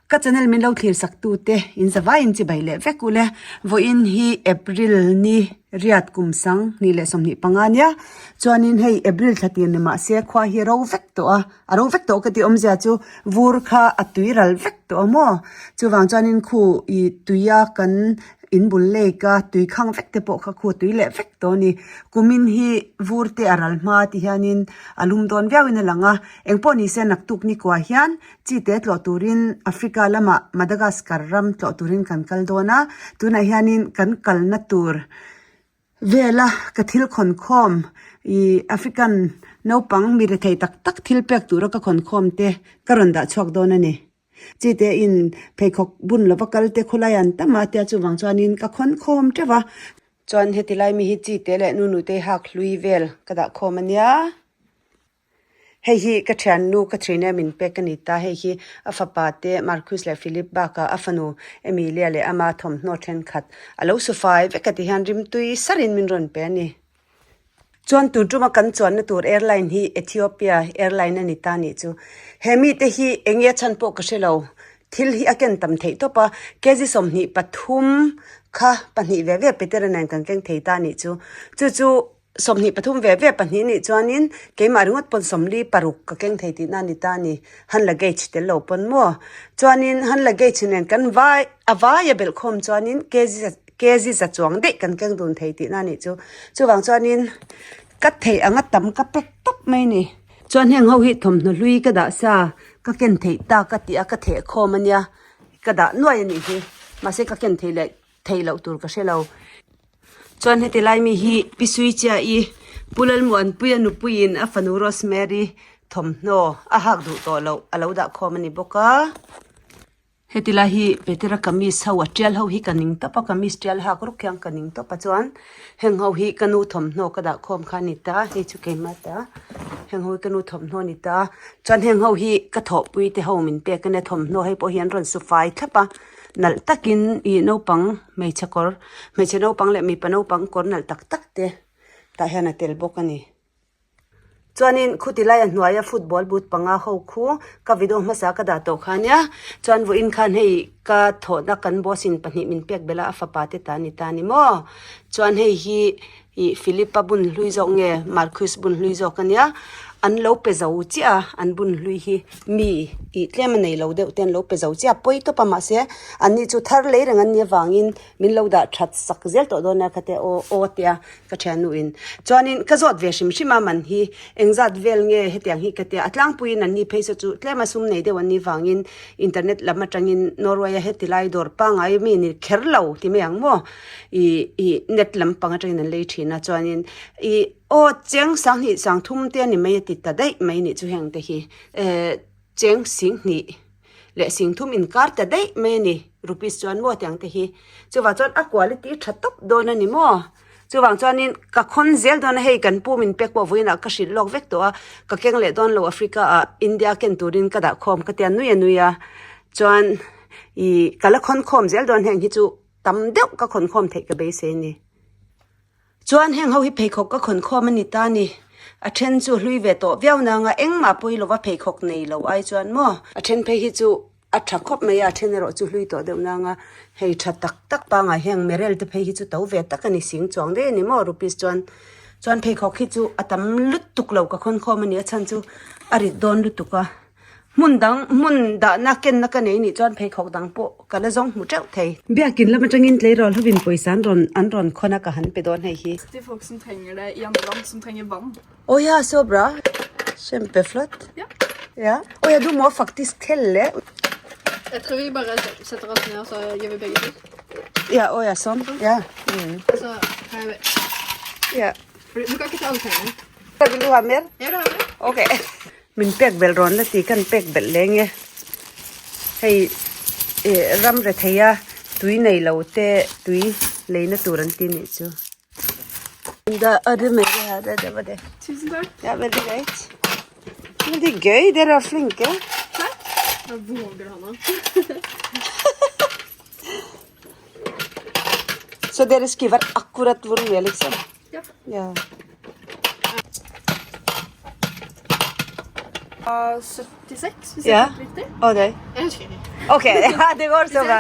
Ka channel min lo thlir sak tu te in zavai in chibai leh vek ule. Vawiin hi April ni riat kum sang hnih leh 25 ania. Chuanin hei April thla tir ni mahse khua hi ro vek tawh a, a ro vek tawh ka tih awmzia chu vur kha a tui ral vek tawh a maw. Chuvang chuanin khu ih tuia kan in bul lake a tui khang vek te pawh kha khu tui leh vek tawh a ni. Kumin hi vur te a ral hma ti hianin a lum dawn viauin a lang a, engpawh ni se naktuk ni kuah hian Chi te tlawh turin Africa lamah Madagascar ram tlawh turin kan kal dawn a, tunah hianin kan kalna tur vela ka thil khawn khawm ih African naupang mi rethei tak tak thil pek tura ka khawn khawm te ka rawn dah chhuak dawn a ni. Chi te in pheikhawk bun lova kal te khawlai an tam a tia chuvang chuanin ka khawn khawm teuh va. Chuan heti lai mi hi chi te leh nu nute hak hlui vel ka dah khawm a nia. Hei hi ka thiannu Katrina min pek a ni ta, hei hi a fapa te Marcus leh Philip bakah a fanu Emilia leh ama thawmhnaw thenkhat a lo su fai vek a ti hian rimtui sarin min rawn pe a ni. Chuan tun tuma kan chuanna tur airline hi Ethiopia airline a ni ta nih chu. He mite hi eng nge chhan pawh ka hre lo, thil hi a ken tam theih tawp a, kg 23 kha pahnih ve ve Petera nen kan keng thei ta nih chu. Chu chu 23 ve ve pahnih nih chuanin keimah ringawt pawn 46 ka keng thei tihna a ni ta a ni. Han luggage tel lo pawn maw? Chuanin han luggage nen kan vai a vai a belh khawm chuanin kg kg za chuang daih kan keng dun thei tihna a nih chu. Chuvang chuanin ka theih anga tam ka pek tawp mai a ni. Chuan heng ho hi thawmhnaw hlui ka dah sa ka ken theih tak a tih a ka theh khawm a nia ka dah nuai a nih hi. Mahse ka ken theih leh theih loh tur ka hre lo. Chuan heti lai mi hi Pi Suichia-i Pu Lalmuanpuia nupuiin a fanu Rosemary thawmhnaw a hak duh tawh loh a lo dah khawm a ni bawk a. Heti lai hi Petera kamis ho a tial ho hi ka ning tawp a, kamis tial hak rawk hian ka ning tawp a chuan heng ho hi ka nu thawmhnaw ka dah khawm kha a ni ta, hei chu keimah ta, heng ho hi ka nu thawmhnaw a ni ta, chuan heng ho hi ka thawhpui te ho min pek a nia thawmhnaw hei pawh hi an rawn su fai thlap a. Nalh takin ih naupang hmeichhe kawr hmeichhe naupang leh mipa naupang kawr nalh tak tak te tah hian a tel bawk a ni. Chuanin khuti laia hnuaia football boot panga ho khu ka video hmasa ka dah tawh kha ania chuan vawiin khan hei ka thawhna kan boss in pahnih min pek belh a a fapa te ta a ni ta a ni maw chuan hei hi Ih Philip-a bun hlui zawk nge Marcus bun hlui zawk ania an lo pe zo chiah a an bun hlui hi mi ih tlem a nei lo deuh te an lo pe zo chiah a pawi tawp a mahse an ni chu thar lei reng an nih avangin min lo dah that sak zel tawh dawn a khatia aw aw tia ka thiannu in chuanin ka zawt ve hrim hrim a man hi engzat vel nge hetiang hi ka tia a tlangpuiin an ni phei saw chu tlem a sum nei deuh an nih vangin internet lam atangin Norway a heti lai dawr pangngai mi ni kher lo ti mai ang maw. Ih ih net lampang atangin an lei thin a chuanin ih aw cheng sanghnih sang thum te a ni mai a ti ta daih mai nih chu heng te hi eh cheng singhnih leh sing thum inkar ta daih mai a ni rupees chuan maw tiang te hi chuvang chuan a quality tha tawp dawn a ni maw chuvang chuanin ka khawn zel dawn a hei kan pu min pek pawh vawiinah ka hrilh lawk vek tawh a ka keng leh dawn lo Africa ah India ken turin ka dah khawm ka tia nui a nui a chuan ih ka la khawn khawm zel dawn heng hi chu. Tam deuh ka khawn khawm theih ka beisei a ni. Chuan heng ho hi pheikhawk ka khawn khawm a ni ta ni. A then chu hlui ve tawh viau nanga engmah pawi lova pheikhawk nei lo ai chuan maw. A then phei hi chu a tha khawp mai a, a then erawh chu hlui tawh deuh nanga hei tha tak tak pangai heng merel te phei hi chu to ve tak a ni sing chuang daih a ni maw rupees chuan. Chuan pheikhawk hi chu a tam lutuk lo ka khawn khawm a ni a chhan chu a rit dawn lutuk a. Hmun dang, hmun dahna kenna ka nei nih chuan pheikhawk dang pawh ka la zawng hmu teuh thei. Biakin lam atangin tleirawl hovin pawisa an rawn an rawn khawn a ka han pe dawn hei hi. Til folk som trenger det i andre land, som trenger vann. Aw ja, så bra. Kjempeflott. Ja. Ja. Aw ja, du må faktisk telle. Jeg tror vi bare setter oss ned, og så gjør vi begge to. Ja, å ja, sånn. Ja. Og så har jeg Ja. Fordi du kan ikke ta alle pengene. Vil du ha mer? Jeg vil ha mer. Ok. Min pek belh rawn la tih kan pek belh leng e. Hei ih ram re thei a tui nei lo te tui leina tur an ti nih chu. Tusen takk. Ja, veldig greit. Veldig gøy, dere er flinke. Hæ? Da våger du hånda. Så dere skriver akkurat hvor mye, liksom? Ja. Ja. 76, hvis jeg Ja. husker riktig. Og deg? Jeg husker ikke. Ok, det går så bra.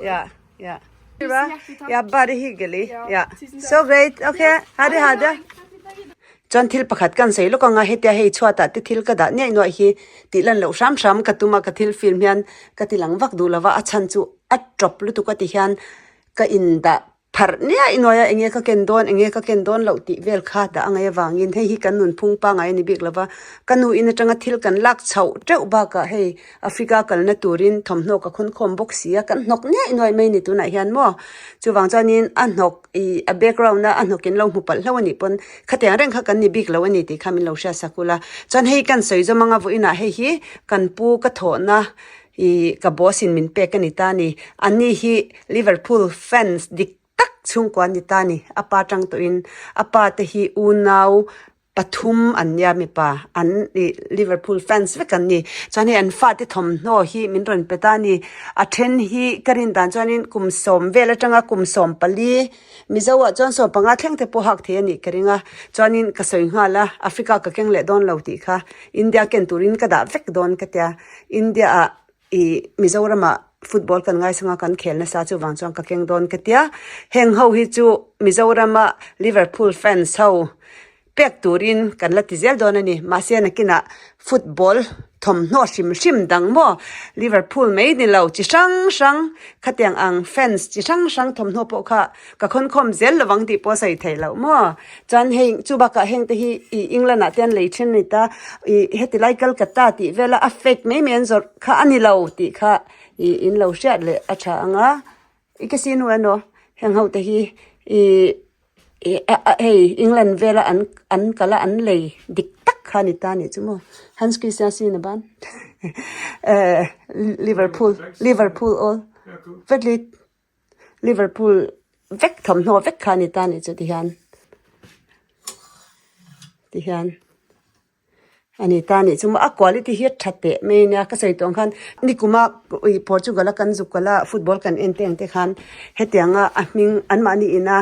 Ja, ja. Bra. Ja, bare hyggelig. Ja. Så greit. Ok, ha det, ha det. Chuan thil pakhat kan sawi lawk anga hetia hei chhuatah te thil ka dah nuaih nuaih hi tih lan loh hram hram ka tum a ka thil film hian ka ti lang vak duh lova a chhan chu a tawp lutuk a ti hian ka indah Pharh niaih nuai a, enge ka ken dawn, enge ka ken dawn loh tih vel kha dah a ngaih avangin hei hi kan nunphung pangngai a ni bik lova, ka nu in atanga thil kan lak chhoh teuh bakah hei Africa kalna turin thawmhnaw ka khawnkhawm bawk si a, kan hnawk niaih nuai mai ni tunah hian maw. Chuvang chuanin a hnawk ih a background a a hnawk in lo hmu palh hlauh a nih pawn khatiang reng kha kan ni bik lo a ni tih kha min lo hriat sak ula. Chuan hei kan sawi zawm anga vawiinah hei hi kan pu ka thawhna Ih ka boss in min pek a ni ta ni. Anni hi Liverpool fans dik tak chhungkua an ni ta ni. A pa tang tawhin a pa te hi unau pathum an nia mipa an ih Liverpool fans vek an ni. Chuan hei an fate thawmhnaw hi min rawn pe ta ni. A then hi ka rin dan chuanin kum sawm vel atanga kum 14 Mizo ah chuan 15 thleng te pawh hak thei a nih ka ring a. Chuanin ka sawi nghal a Africa ka keng leh dawn lo tih kha India ken turin ka dah vek dawn ka tia. India ah ih Mizoram ah football kan ngaisang a kan khel nasa chuvang chuan ka keng dawn ka tia. Heng ho hi chu Mizoram a Liverpool fans ho pek turin kan la ti zel dawn a ni. Mahse nakinah football thawmhnaw hrim hrim dang maw Liverpool mai ni lo chi hrang hrang khatiang ang fans chi hrang hrang thawmhnaw pawh kha ka khawnkhawm zel lovang tih pawh a sawi theih loh maw. Chuan hei chu bakah heng te hi ih England ah te an lei then a ni ta ih heti lai Calcutta tih vela a fake mai mai an zawrh kha a ni lo tih kha ih in lo hriat leh a tha ang a i ka si nu emaw heng ho te hi ih ih hei England vela an an kal a an lei dik tak kha a ni ta a nih chu maw Hans Christian sin a ban eh Liverpool Liverpool aw vek Liverpool vek thawmhnaw vek kha a ni ta a nih chu tihian tihian a ni ta a nih chu maw a quality hi a tha teh mai a nia ka sawi tawh ang khan nikuma ih Portugal a kan zuk kal a football kan en te ang te khan hetianga a hming anmahni ina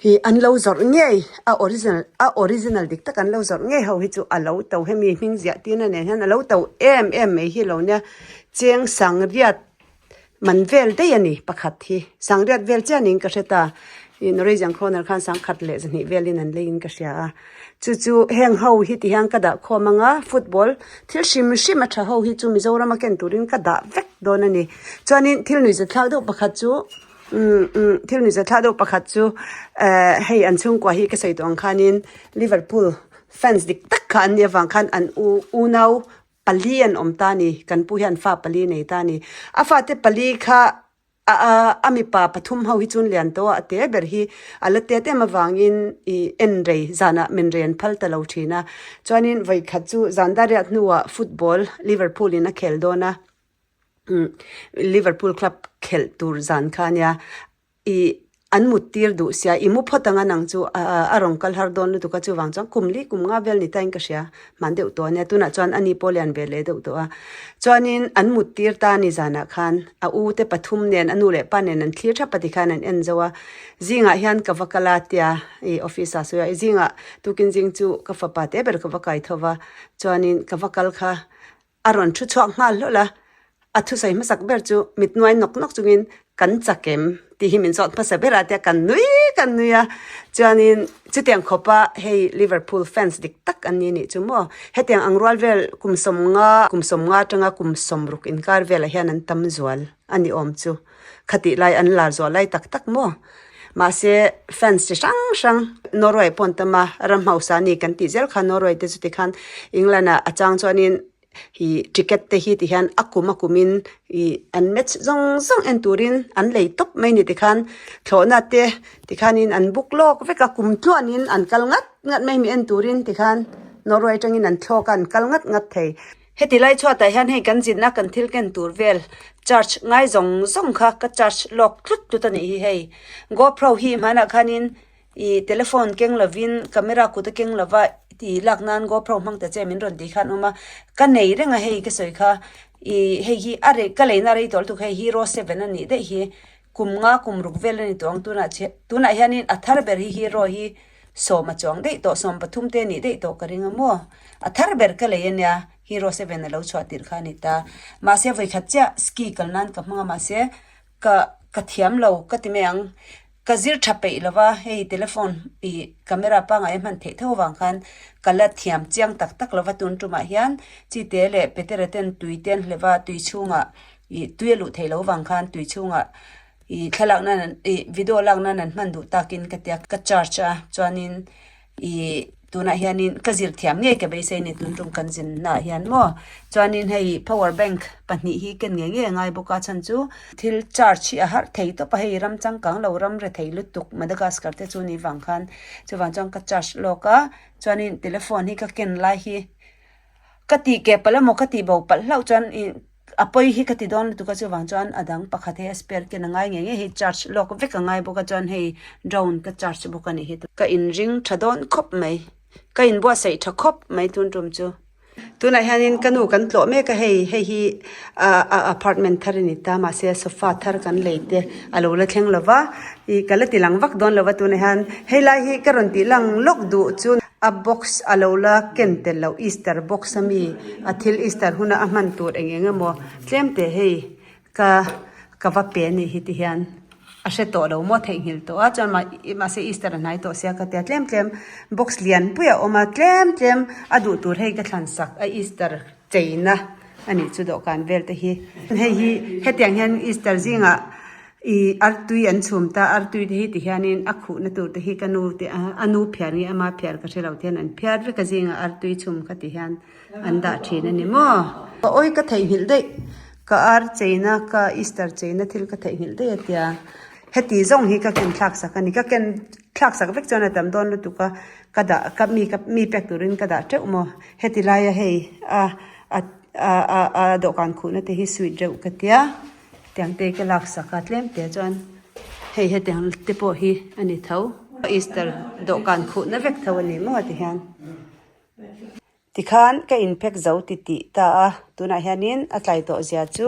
hi an lo zawrh ngei a original a original dik tak an lo zawrh ngei ho hi chu a lo to hemi hming ziah tirna nen hian a lo to em em mai hi lo nia cheng sangriat Man vel daih a ni pakhat hi. Sangriat vel chiah niin ka hre ta. Ih Norwegian Kroner khan sangkhat leh zahnih velin an leiin ka hria a. Chu chu heng ho hi ti hian ka dah khawm ang a, football thil hrim hrim a tha ho hi chu Mizoram a ken turin ka dah vek dawn a ni. Chuanin thil nuihzathlak deuh pakhat chu umm umm thil nuihzathlak deuh pakhat chu eh hei an chhungkua hi ka sawi tawh ang khanin Liverpool fans dik tak kha an nih avang khan an u unau pali an awm ta a ni kan pu hian fa pali nei ta a ni a fate pali kha a a mipa pathum ho hi chuan lian tawh a a te ber hi a la tet em avangin ih en rei zanah men rei an phal ta lo thin a chuanin vawikhat chu zan dariat hnuah football Liverpool in a khel dawn a umm Liverpool club khelh tur zan kha a nia. I an mut tir duh sia, i mu phawt anga nang chu a rawn kal har dawn lutuk a, chuvang chuan kum li kum nga vel ni tain ka hria hman deuh tawh a nia, tunah chuan ani pawh lian ve leh deuh tawh a. Chuanin an mut tir ta ni zanah khan a u te pathum nen a nu leh pa nen an thlir thap a tikhan an en zo a, zingah hian ka va kal a tia i office ah sawi a, i zingah tukin zing chu ka fapa te ber ka va kai tho va, chuanin ka va kal kha A rawn thu chhuak nghal hlawlh a, a thusawi hmasak ber chu mit nuai nawk nawk chungin kan chak em tih hi min zawt hmasa ber a tia kan nui kan nui a, chuanin chutiang khawpa hei Liverpool fans dik tak an ni nih chu maw, hetiang ang rual vel kum 50 kum 50 atanga kum 60 inkar velah hian an tam zual a ni awm chu, khatih lai an lar zual lai tak tak maw, mahse fans chi hrang hrang Norway pawh an tam a, ram hausa a ni kan tih zel kha Norway te chuti khan England ah a chang chuanin ih ticket te hi ti hian a kum a kumin ih an match zawng zawng en turin an lei tawp mai ni tikhan thlawhna te tikhanin an book lawk vek a kum tluanin an kal ngat ngat mai mi en turin tikhan Norway atangin an thlawk a an kal ngat ngat thei. Heti lai chhuatah hian hei kan zinna kan thil ken tur vel charge ngai zawng zawng kha ka charge lawk tlut tlut a nih hi hei. GoPro hi hmanah khanin ih telephone keng lovin camera kut a keng lova tih lak nan GoPro hmang ta che min rawn tih khan awm a, ka nei reng a hei ka sawi kha ih hei hi a rei ka leina rei tawh lutuk hei hero seven a nih daih hi kum nga kum ruk vel a ni tawh ang tunah tunah hianin a thar ber hi hero hi. sawm a chuang daih tawh 13 te nih daih tawh ka ring a maw a thar ber ka lei ania Hero 7 a lo chhuah tirh kha a ni ta mahse vawikhat chiah ski kal nan ka hmang a mahse ka ka thiam lo ka ti mai ang ka zir tha peih lo va hei telephone ih camera pangngai a hman theih tho avang khan ka la thiam chiang tak tak lo va tun tumah hian chi te leh petera ten tui te an hleuh a tui chhungah ih tui a luh theih loh avang khan tui chhungah ih thlalak nan ih video lak nan an hman duh takin ka tia ka charge a chuanin Ih tunah hianin ka zir thiam ngei ka beisei a ni tun tum kan zin naah hian maw chuanin hei power bank pahnih hi ken ngei ngei a ngai bawk a chhan chu thil charge hi a harh thei tawp a hei ram changkang lo ram re thei lutuk Madagascar te chu ni vang khan chuvang chuan ka charge lawk a chuanin telephone hi ka ken lai hi ka tih keh palh emaw ka tih bo palh hlauh chuan ih a pawi hi ka ti dawn lutuk a chuvang chuan a dang pakhat hi a spare ken a ngai ngei ngei hei charge lawk vek a ngai bawk a chuan hei drone ka charge bawk a nih hi ka inring tha dawn khawp mai ka inbuatsaih tha khawp mai tun tum chu tunah hianin ka nu kan tlawh mek a hei hei hi ah ah apartment thar a ni ta mahse sofa thar kan lei te a lo la thleng lo va ih ka la ti lang vak dawn lo va tunah hian helai hi ka rawn tih lang lawk duh chu. A box a lo la ken tel loh Easter box ami a thil Easter huna a hman tur eng eng emaw tlem teh hei ka ka va pe anih hi ti hian a hre tawh lo maw theihnghilh tawh a chuan mah mahse Easter a hnai tawh sia ka tia tlem tlem box lian pui a awm a tlem tlem a duh tur hei ka thlan sak a Easter cheina anih chu dawhkan vel te hi hei hi hetiang hian Easter zingah. Ih artui an chhum ta, artui te hi ti hianin a khuhna tur te hi ka nu te a nu phiar nge ama phiar ka hre lo te hian an phiar vek a zingah artui chhum kha ti hian an dah thin a ni maw. Ka awi ka theihnghilh daih, ka ar cheina ka Easter cheina thil ka theihnghilh daih a tia heti zawng hi ka ken thlak sak a ni, ka ken thlak sak vek chuan a tam dawn lutuk a ka dah ka mi ka mi pek turin ka dah teuh maw heti laia hei a a a a dawhkan khuhna te hi sweet reuh ka tia. Tiang te ka lak sak a tlem te chuan hei hetiang te pawh hi a ni tho Easter dawhkan khuhna vek tho a ni maw ti hian tikhan ka inphek zo ti tih ta a tunah hianin a tlai tawh zia chu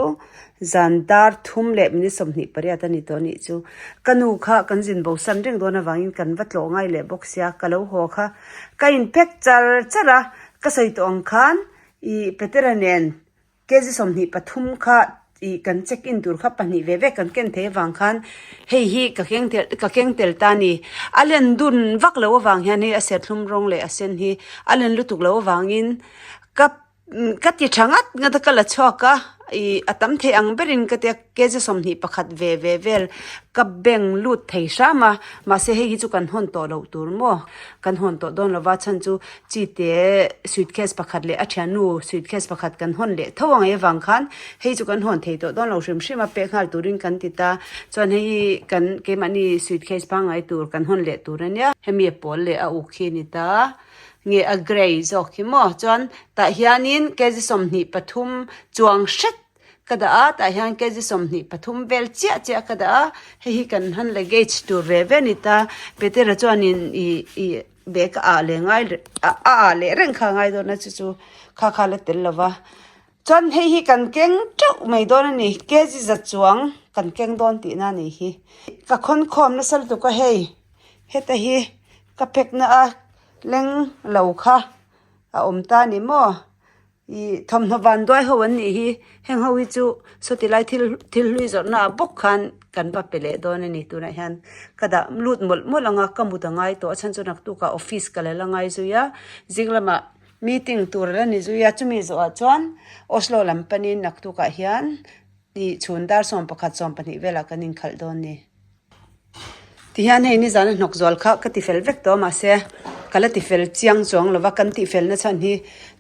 zan dar thum leh minute 28 a ni tawh anih chu ka nu kha kan zin bo san reng dawn avangin kan va tlawh ngai leh bawk sia ka lo haw kha ka inphek char char a ka sawi tawh ang khan ih Petera nen Kg 23 kha ih kan check in tur kha pahnih ve ve kan ken thei avang khan hei hi ka keng tel ka keng tel ta a ni. A len dun vak lo avang hian hei a serthlum rawng leh a sen hi a len lutuk lo avangin ka ka ti tha ngat ngat a ka la chhuak a ih a tam thei ang berin ka tia kg 21 ve ve vel ka bank lut thei hram a mahse hei hi chu kan hawn tawh loh tur maw kan hawn tawh dawn lova chhan chu chi te suitcase pakhat leh a thiannu suitcase pakhat kan hawn leh tho ang avang khan hei chu kan hawn thei tawh dawn lo hrim hrim a pek nghal turin kan ti ta chuan hei hi kan keimahni suitcase pangngai tur kan hawn leh tur ania hemi a pawl leh a uk hi a ni ta nge a grey zawk hi maw chuan tah hianin kg 23 chuang hret Ka dah a, tah hian kg 23 vel chiah chiah ka dah a, hei hi kan han luggage tur ve ve a ni ta, Petera chuanin ih ih bag a ah leh ngai a ah leh reng kha a ngai dawn a chu chu kha kha la tel lo va, chuan hei hi kan keng teuh mai dawn a ni, kg za chuang kan keng dawn tihna a nih hi, ka khawn khawm nasa lutuk a hei heta hi ka pack na a leng lo kha a awm ta a ni maw. Ih thawmhnaw van duai ho an nih hi heng ho hi chu sawti lai thil thil hlui zawrhna ah bawk khan kan va pe leh dawn a ni tunah hian ka dah lut mawlh mawlh ang a ka mut a ngai tawh a chhan chu naktukah office ka la la ngai zui a zing lamah meeting tur a la ni zui a chumi zawhah chuan Oslo lam panin naktukah hian ih chhun dar 11 12 velah kan inkhalh dawn a ni. Tihian hei nizan a hnawk zual kha ka tifel vek tawh a mahse ka la tifel chiang chuang lova kan tihfel na chhan hi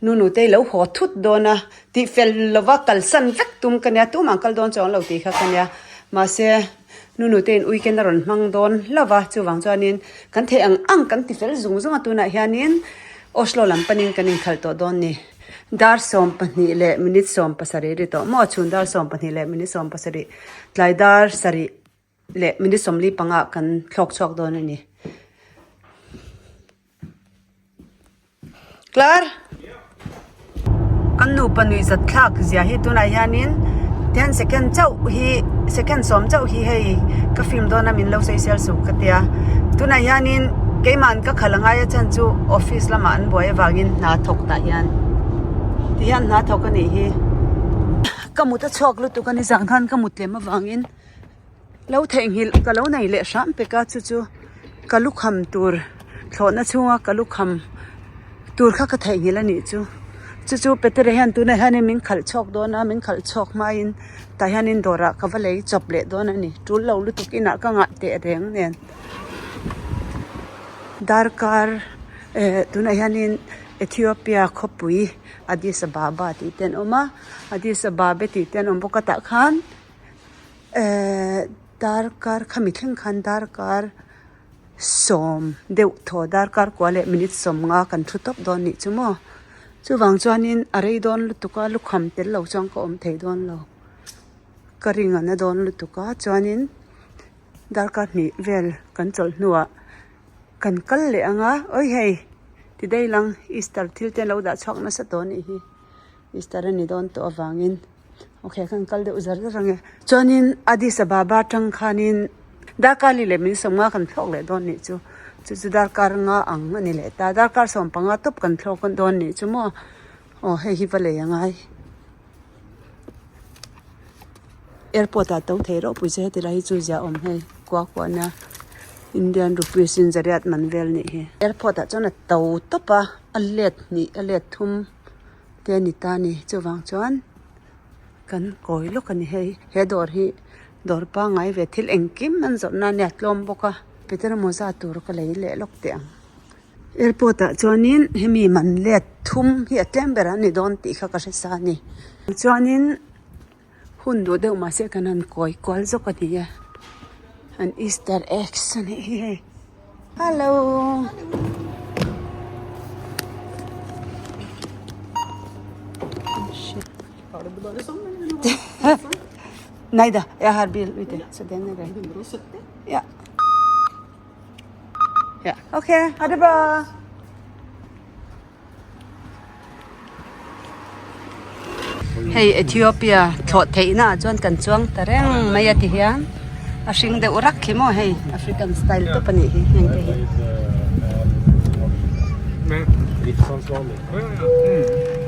nu nutei lo haw thut dawn a tihfel lova kalsan vek tum ka nia tumah an kal dawn chuang lo tih kha ka nia mahse nu nuteiin weekend a rawn hmang dawn hlauh va chuvang chuanin kan theih ang ang kan tifel zung zung a tunah hianin Oslo lam panin kan inkhalh tawh dawn ni dar 12 leh minute 17 ri tawh maw chhun dar 12 leh minute 17 tlai dar sarih. leh minute 45 ah kan thlawk chhuak dawn a ni. Klar! Kan nupa nuih zat thlak zia hi tunah hianin 10 second chauh hi second sawm chauh hi hei ka film dawn a min lo sawi sel suh ka tia. Tunah hianin. Keima'n ka khalh angai a chhan chu office lamah an buai avangin hna thawk tah hian ti hian hna thawk a nih hi. Ka mut a chhuak lutuk a ni zan khan ka mut tlem avangin lo theihnghilh ka lo nei leh hram pek a chu chu ka lukham tur thlawhna chhunga ka lukham tur kha ka theihnghilh a nih chu. Chu chu Petera hian tunah hianin min khalh chhuak dawn a min khalh chhuak hmain tah hianin dawrah ka va lei chawp leh dawn a ni tul lo lutuk inah ka ngah teh reng nen. Darkar eh tunah hianin Ethiopia khawpui Addis Ababa tih te an awm a Addis Ababe tih te an awm bawk a tah khan eh darkar khami thleng khan darkar sawm deuh thaw darkar kua leh minute sawmnga kan thu tawp dawn nih chu maw chuvang chuanin a rei dawn lutuk a lukham tel lo chuan ka awm thei dawn lo ka ring a na dawn lutuk a chuanin. Darkar hnih vel kan chawlh hnuah kan kal leh ang a, awi hei ti daih lang Easter thil te an lo dah chhuak nasa tawh a nih hi Easter a ni dawn tawh avangin ok kan kal deuh zar zar ang e chuanin Addis Ababa atang khanin darkar li leh min sawmnga kan thlawk leh dawn nih chu chu chu darkar nga ang a ni leh ta darkar sawmpanga tawp kan thlawk dawn nih chu maw aw hei hi va lei a ngai. Airport ah to thei reuh pui che heti lai hi chu zia awm hei kua kuah nia Indian rupees in zariat man vel nih hi. Airport ah chuan a to tawp a a let hnih a let thum te a ni ta a ni chuvang chuan kan kawi lawk a ni hei he dawr hi dawr pangngai ve thil engkim an zawrh na ania tlawm bawk a Peter mawza tur ka lei leh lawk teh ang. Airport ah chuanin hemi man let thum hi a tlem ber a ni dawn tih kha ka hre sa a ni chuanin hun duh deuh mahse kan han kawi kual zawk a ni e an easter eggs a nih hi hei hello. Nei da jeg har bil ute så den er grei. Ja. Ja, ok, ha det bra. Hei Ethiopia thlawh theihna ah chuan kan chuang ta reng mai a ti hian a hring deuh rak khi maw hei African style tawp a nih hi heng te hi.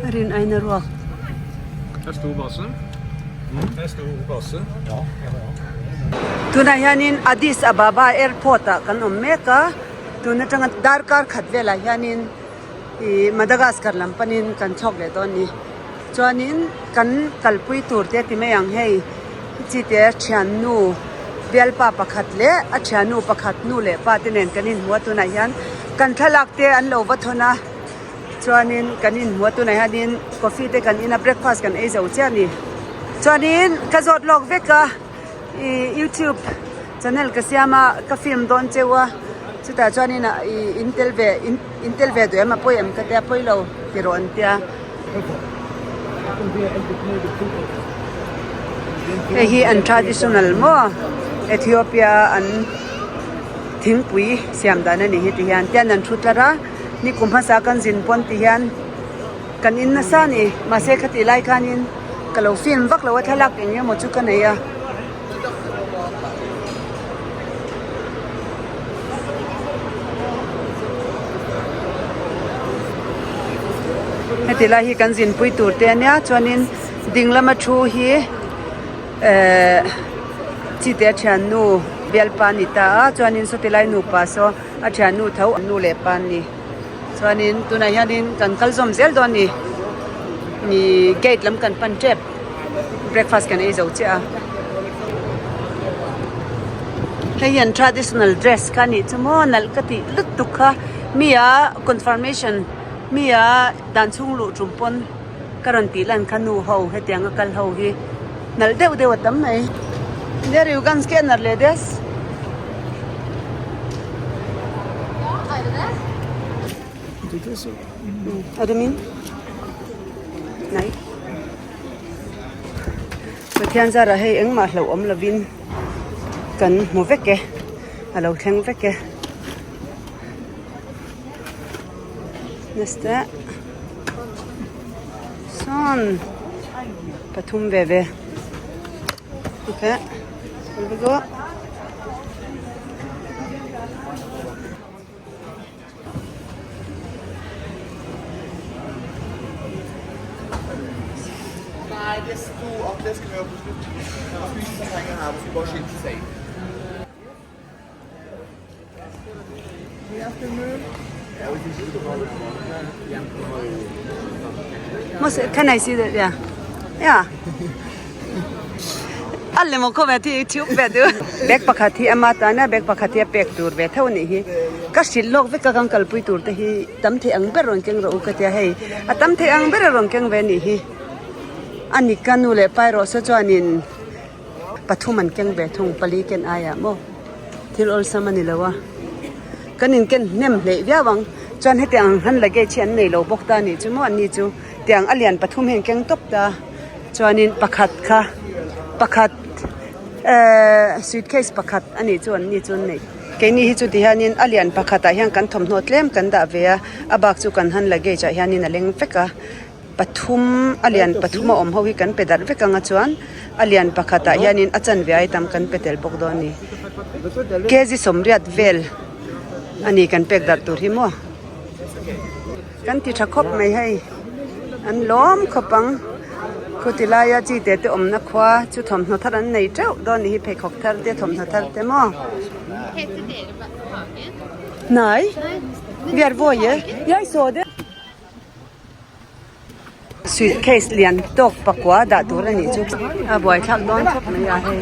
A rin aina ruak. Tunah hianin Addis Ababa airport ah kan awm mek a, tun atanga darkar khat velah hianin ih Madagascar lam panin kan chhuak leh dawn a ni. Chuanin kan kalpui tur te ti mai ang hei chite thiannu bialpa pakhat leh a thiannu pakhat nu leh pa te nen kan inhmu a tunah hian kan thlalak te an lo va thawn a. Chuanin kan inhmu a tunah hianin coffee te kan in a breakfast kan ei zo chiah a ni. Chuanin ka zawt lawk vek a ih youtube channel ka siam a ka film dawn cheu a chutah chuanin ah ih in tel ve in tel ve duh em a pawi em ka tia pawi lo ti rawh an tia. Hei hi an traditional maw Ethiopia an thingpui siam dan a nih hi ti hian tian an thu tlar a. Ni kum hmasa kan zin pawn ti hian kan in nasa a ni mahse khatih lai khanin ka lo film vak lo a thlalak eng emaw chu ka nei a. Heti lai hi kan zinpui tur te ania chuanin ding lama thu hi ehh chite thiannu bialpa a ni ta a chuanin sawti lai nupa saw. A thiannu tho nu leh pa an ni chuanin tunah hianin kan kal zawm zel dawn a ni ih gate lam kan pan tep breakfast kan ei zo chiah a hei hian traditional dress kha a nih chu maw nalh ka tih lutuk kha mi a confirmation mi a dan chhung luh tum pawn ka rawn tih lan kha nu ho hetiang a kal ho hi nalh deuh deuh a tam mai there you can scanner leh des. Pathian zarah hei engmah hlauh awm lovin kan hmu vek e a lo thleng vek e. Neste sawn pathum ve ve okay Can I see that? Yeah. Yeah. Alle mo khawm e thi thiup ve du. Bag pakhat hi ama tana bag pakhat hi a pek tur ve tho anih hi. Ka hrilh lawk vek a kan kalpui tur te hi tam thei ang ber rawn keng rawh u ka tia hei a tam thei ang ber a rawn keng ve anih hi. A ni ka nu leh pa erawh saw chuanin pathum an keng ve thung pali ken aiah maw thil awlsam a ni lo a kan inken hnem hleih viau ang chuan heti ang han luggage hi an nei lo bawk ta a nih chu maw an ni chu tiang a lian pathum hi an keng tawp ta chuanin pakhat kha pakhat ehh suitcase pakhat a nih chu an ni chu an neih keini hi chu ti hianin a lian pakhatah hian kan thawmhnaw tlem kan dah ve a a bak chu kan han luggage ah hianin a leng vek a. Pathum a lian pathum a awm ho hi kan pe darh vek anga chuan a lian pakhatah hianin a chanve ai tam kan pe tel bawk dawn a ni. Kg sawmriat vel a ni kan pek darh tur hi maw. Kan ti tha khawp mai hei an lawm khawp ang khuti laia chi te te awmna khua chu thawmhnaw thar an nei teuh dawn a ni hi pheikhawk thar te thawmhnaw thar te maw. Hnai biar vawi e iai saw deuh. Suitcase lian tawk pakua dah tur a nih chu a buaithlak dawn khawp mai a hei.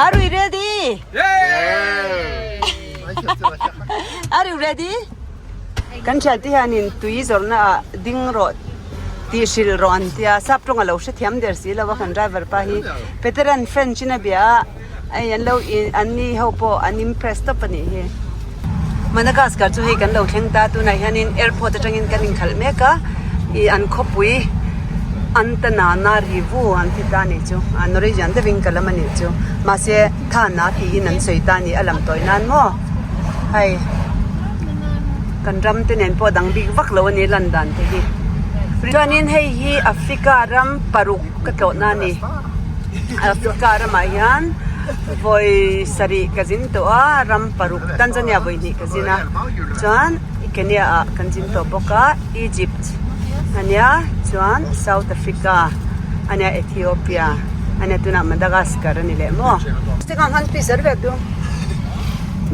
Are we ready? Are you ready? Kan thiante hianin tui zawrhna ah ding rawh tih hrilh rawh an tia sap tawng a lo hrethiam der si lo a kan driver pa hi Peteran French in a bia a hei an lo an ni ho pawh an impress tawp a nih hi Madagascar chu hei kan lo thleng ta tunah hianin airport atangin kan inkhalh mek a ih an khawpui Antananarivo an ti ta a nih chu a Norwegian deuhin ka lam a nih chu mahse Thana tiin an sawi ta a ni a lam tawi nan maw hei kan ram te nen pawh dang bik vak lo a ni lan dan te hi chuanin hei hi Africa ram paruk ka tlawhna a ni Africa ramah hian vawi sarih ka zin tawh a ram paruk Tanzania vawi hnih ka zin a chuan Kenya ah kan zin tawh bawk a Egypt ania chuan South Africa ania Ethiopia ania tunah Madagascar a ni leh maw.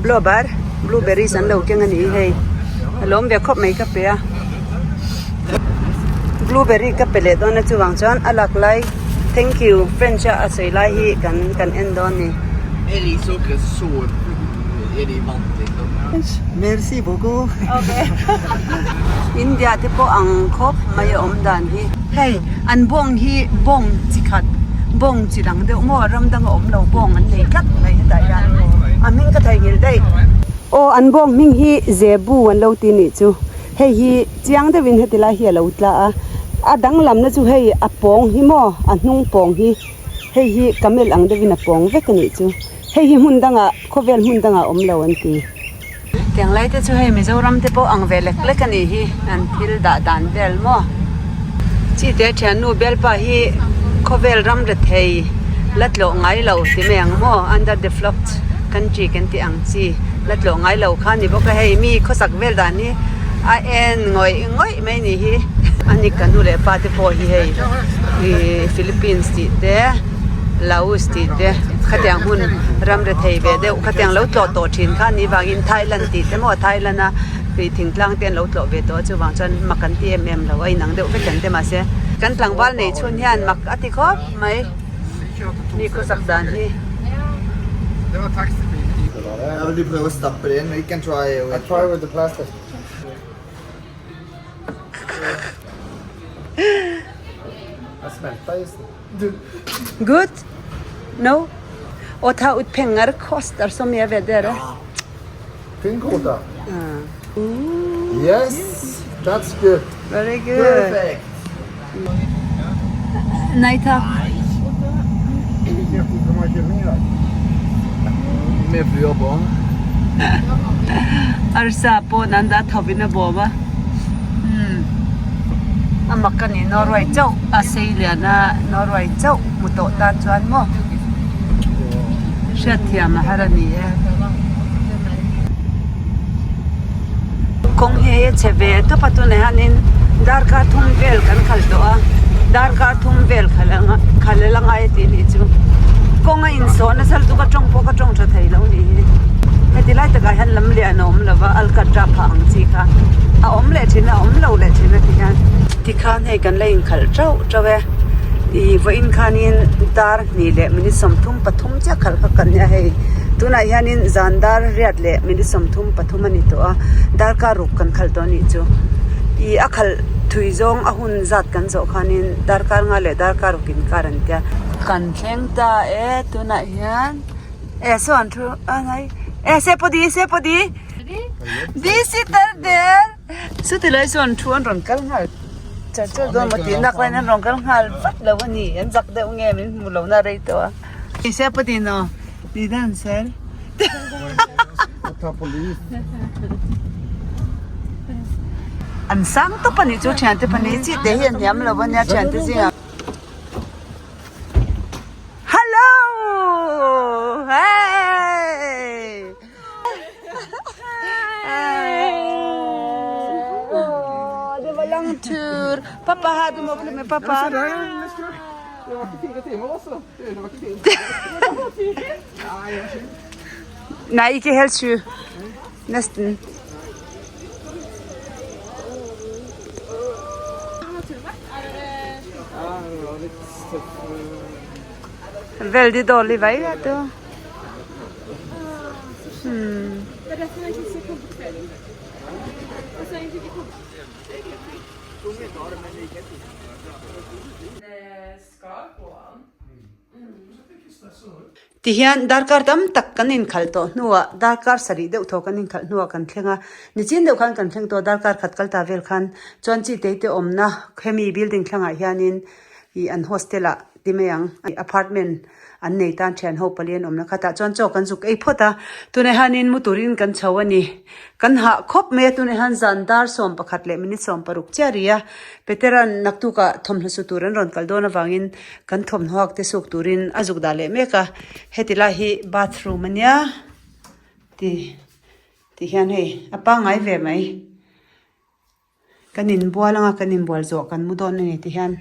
Blåbær blueberries an lo keng a ni hei a lawm ve khawp mai ka pe a blueberry ka pe leh dawn a chuvang chuan a lak lai thank you french a a sawi lai hi kan kan en dawn a ni. Merci beaucoup. India te pawh ang khawp mai a awm dan hi. Hei an bawng hi bawng chi khat bawng chi dang deuh maw ram danga awm lo bawng an nei tlat mai hetah hian a hming ka theihnghilh daih. Aw an bawng hming hi zebu an lo ti nih chu hei hi chiang deuhin heti lai hi a lo tla a a danglamna chu hei a pawng hi maw a hnung pawng hi hei hi camel ang deuhin a pawng vek a nih chu. Hei hi hmun dangah khawvel hmun dangah awm lo an ti. Tiang lai te chu hei Mizoram te pawh ang ve lek lek a nih hi an thil dah dan vel maw. Chi te thiannu bialpa hi khawvel ram rethei la tlawh ngai lo ti mai ang maw under developed country kan tih ang chi la tlawh ngai lo kha a ni bawk a hei mi khawsak vel dan hi a en ngawih ngawih mai a nih hi. A ni ka nu leh pa te pawh hi hei ih Philippines tih te. Laos tih te khatiang hun ram rethei ve deuh khatiang lo tlawh tawh thin kha anih vangin Thailand tih te maw Thailand a tui thingtlang te an lo tlawh ve tawh a chuvang chuan mak an ti em em lo a inang deuh vek an ti mahse kan tlangval nei chhun hian mak a ti khawp mai mi khawsak dan hi. Good? No? Å ta ut penger koster så mye vet dere. Fin kvote. Yes, that's good. Very good. Perfect. Nei takk. Med flua på. Arsa pawn an dah thovin a bawm a. Umm a mak a ni Norway chauh a sei lian a Norway chauh hmu tawh tan chuan maw. Hriatthiam a har a ni e. Kawng hi hei a chhe ve tawp a tunah hianin darkar thum vel kan khalh tawh a darkar thum vel khalh anga khalh a la ngai a tih nih chu kawng a insawh nasa lutuk a tawng pawh ka tawng tha thei lo nih hi heti lai takah hian lam lian a awm lo va alkatra phah ang chi kha a awm leh thin a a awm lo leh thin a ti hian tikhan hei kan la inkhalh teuh teuh e ih vawiin khanin dar hnih leh minute 33 chiah khalh kha kan nia hei tunah hianin zan dar riat leh minute 33 a ni tawh a darkar ruk kan khalh tawh a nih chu ih a khalh thui zawng a hun zat kan zawh khanin darkar nga leh darkar ruk inkar an tia. Kan thleng ta e tunah hian e saw an thu a hnai e se pawh di se pawh di di sitar der chuti lai saw an thu an rawn kal nghal char char dawn maw tih nak laiin an rawn kal nghal vat lo a ni an zak deuh nge min hmu lo na rei tawh a. Di se pawh di naw di dan sir. An sang tawp a nih chu thiante pahnih chi te hi a hniam lo a nia thiante zingah. Hello! Hey! Oh, det var lang tur. Pappa här, du må bli med pappa. Det var ikke fire timer, altså. Det var ikke fire timer. Nei, det var sju. Nei, ikke helt sju. Nesten. Ja, det var litt tøff. Veldig dårlig vei, vet du. Det er det som egentlig ikke kom på kvelden. Altså egentlig ikke kom Tihian darkar tam tak kan inkhalh tawh hnuah darkar sarih deuh thaw kan inkhalh hnuah kan thleng a, nichin deuh khan kan thleng tawh darkar khat kal ta vel khan chuan chi te te awmna hemi building thlangah hianin ih an hostel ah ti mai ang apartment an nei tan thian ho pali an awmna khatah chuan chaw kan zuk ei phawt a, tunah hianin mu turin kan chho a ni. Kan hah khawp mai a, tunah hian zan dar 11 leh minute 16 chiah a ri a, Petera'n naktukah thawmhnaw su tur an rawn kal dawn avangin kan thawmhnaw hak te suk turin a zuk dah leh mek a, heti lai hi bathroom a nia ti ti hian hei a pangngai ve mai. Kan inbual anga kan inbual zawh kan mu dawn a ni ti hian.